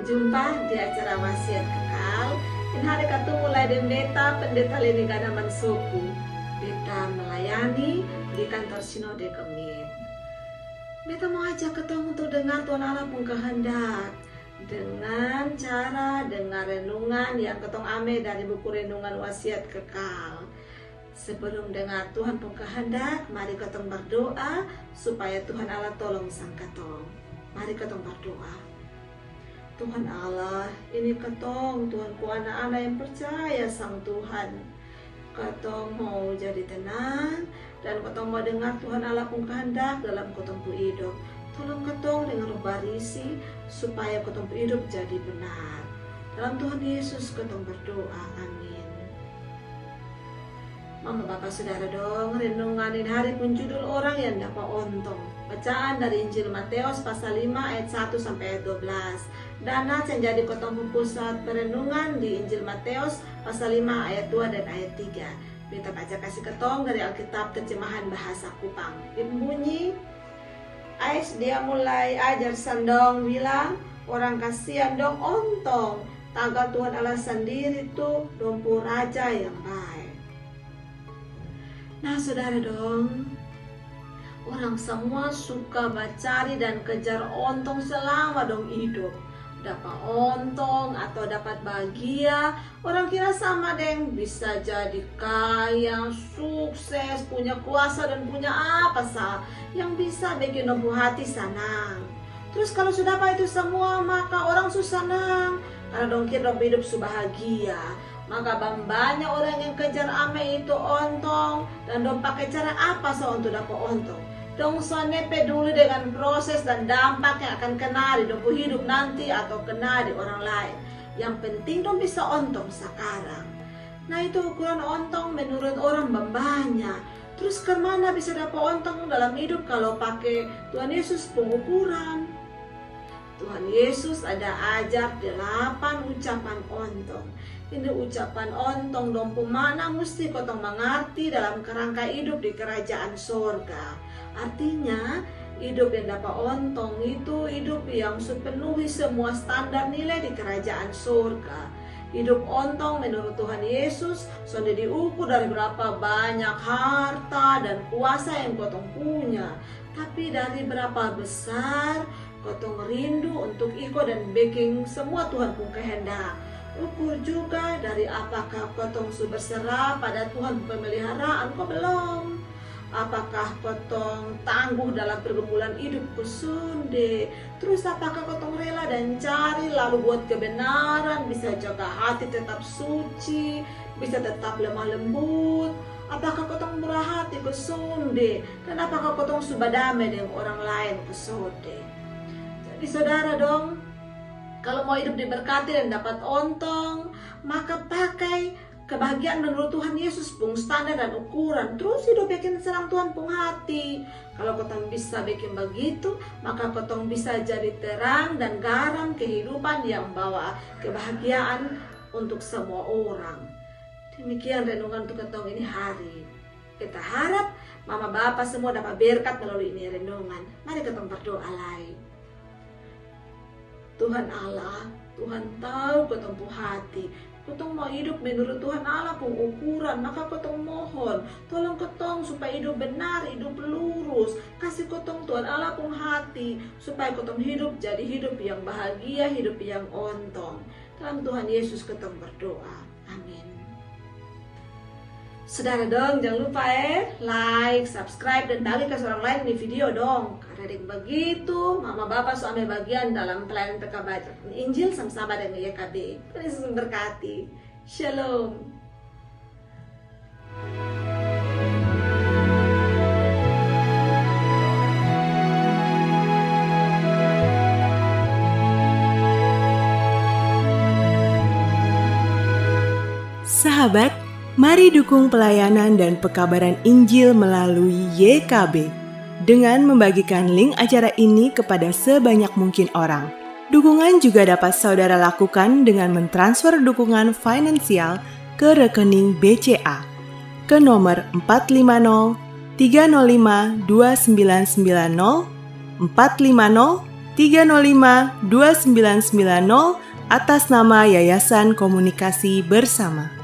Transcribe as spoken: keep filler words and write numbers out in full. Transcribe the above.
Jumpa di acara Wasiat Kekal. Ini hari katumu lai deng beta, Pendeta Leni Ganaman Soku. Beta melayani di kantor Sinode GMIT. Beta mau ajak ketong untuk dengar Tuhan Allah pung kehendak dengan cara dengar renungan yang ketong ame dari buku renungan Wasiat Kekal. Sebelum dengar Tuhan pung kehendak, mari ketong berdoa supaya Tuhan Allah tolong sang ketong. Mari ketong berdoa. Tuhan Allah, ini ketong, Tuhan ku, anak-anak yang percaya sang Tuhan. Ketong mau jadi tenang dan ketong mau dengar Tuhan Allah pung kehendak dalam ketong pung hidup. Tolong ketong dengan Roh Barisi supaya ketong pung hidup jadi benar. Dalam Tuhan Yesus ketong berdoa. Amin. Mama, bapa, sodara dong, renungan ini hari pung judul orang yang dapa ontong. Bacaan dari Injil Mateus pasal lima ayat satu sampai ayat dua belas. Dan nats yang jadi kotong pung pusat perenungan di Injil Mateus pasal lima ayat dua dan ayat tiga. Beta baca kasi ketong dari Alkitab terjemahan bahasa Kupang. Dia bunyi, ais dia mulai ajar sang dong bilang, orang kasian dong ontong, tagal Tuhan Allah sandiri tu dong pung Raja yang bae. Nah, sodara dong, orang samua suka bacari dan kejar ontong selama dong hidup. Dapa ontong atau dapat bahagia, orang kira sama deng bisa jadi kaya, sukses, punya kuasa, dan punya apa sa yang bisa bikin dong pung hati sanang. Trus kalo su dapa itu samua, maka orang su sanang, karna dong kira dong pung hidup su bahagia. Maka bambanya orang yang kejar ame itu ontong, dan dong pake cara apa sa untuk dapa ontong. Dong sonde peduli dengan proses dan dampak yang akan kena di dong pung hidup nanti atau kena di orang lain. Yang penting dong bisa ontong sakarang. Nah, itu ukuran ontong menurut orang bambanya. Trus karmana bisa dapa ontong dalam hidup kalo pake Tuhan Yesus pung ukuran? Tuhan Yesus ada ajar delapan ucapan ontong. Ini ucapan ontong dong pung makna musti kotong mangarti dalam kerangka hidup di kerajaan sorga. Artinya, hidup yang dapa ontong itu hidup yang su penuhi semua standar nilai di kerajaan sorga. Hidup ontong menurut Tuhan Yesus sonde diukur dari berapa banyak harta dan kuasa yang kotong punya, tapi dari berapa besar kotong rindu untuk iko dan beking semua Tuhan pung kehendak. Ukur juga dari apakah kotong su berserah pada Tuhan pung pemeliharaan ko belom. Apakah kotong tangguh dalam pergumulan hidup ko sonde? Trus apakah kotong rela dan cari lalu buat kebenaran, bisa jaga hati tetap suci, bisa tetap lemah lembut? Apakah kotong murah hati ko sonde? Dan apakah kotong su badame deng orang laen ko sonde? Jadi sodara dong, kalo mau hidup diberkati dan dapat ontong, maka pakai kebahagiaan menurut Tuhan Yesus pung standar dan ukuran. Trus hidup bikin senang Tuhan pung hati. Kalo kotong bisa bikin bagitu, maka kotong bisa jadi terang dan garam kehidupan yang bawa kebahagiaan untuk semua orang. Demikian renungan untuk kotong ini hari. Beta harap mama bapa semua dapa berkat melalui ini renungan. Mari kotong berdoa lai. Tuhan Allah, Tuhan tau kotong pung hati. Kotong mau hidup menurut Tuhan Allah pung ukuran, maka kotong mohon, tolong kotong supaya hidup benar, hidup lurus. Kasi kotong Tuhan Allah pung hati, supaya kotong hidup jadi hidup yang bahagia, hidup yang ontong. Dalam Tuhan Yesus kotong berdoa. Amin. Sodara dong, jangan lupa e, like, subscribe, dan bagi kasi orang lain ini video dong. Karna deng bagitu, mama bapa su ame bagian dalam pelayanan pekabaran Injil sama-sama deng Y K B. Tuhan Yesus memberkati. Shalom. Sahabat, mari dukung pelayanan dan pekabaran Injil melalui Y K B dengan membagikan link acara ini kepada sebanyak mungkin orang. Dukungan juga dapat saudara lakukan dengan mentransfer dukungan finansial ke rekening B C A ke nomor empat lima nol tiga nol lima dua sembilan sembilan nol, empat lima nol tiga nol lima dua sembilan sembilan nol atas nama Yayasan Komunikasi Bersama.